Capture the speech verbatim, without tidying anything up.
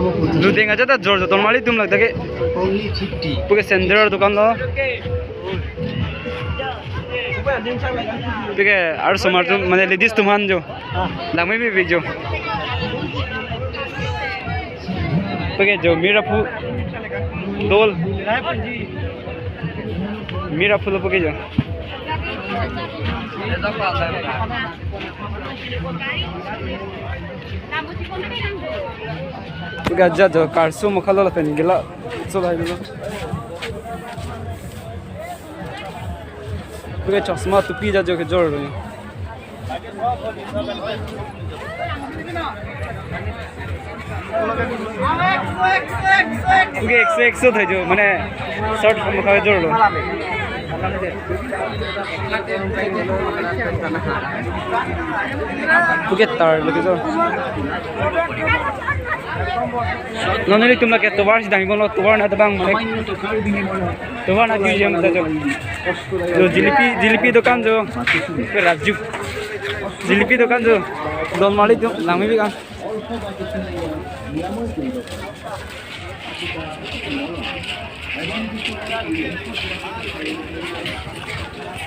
Ludeng aja ta jor jor, don mali atum lak dak ke. Puke sandal dukan lo. Puke ar osomar atum, mane ladies atum aphan jo. Langmepik jo. Puke jo, mir aphu dol. Mir aphu lo puke jo. Puke aja jo, karso mokha lo lapen gela. So lai lo. Puke chosma tupi aja jo kejor lo. Puke X X so thajo, mane shirt mokha kejor lo. Puke tar lo kejor. Non nelitum lake tovar si dang bom lo, tovar na tabang mane. Tovar na ju jam ta jo. Jo jilipi, jilipi dukan jo. Raju. Jilipi dukan jo. Don mali jo, langmepik an.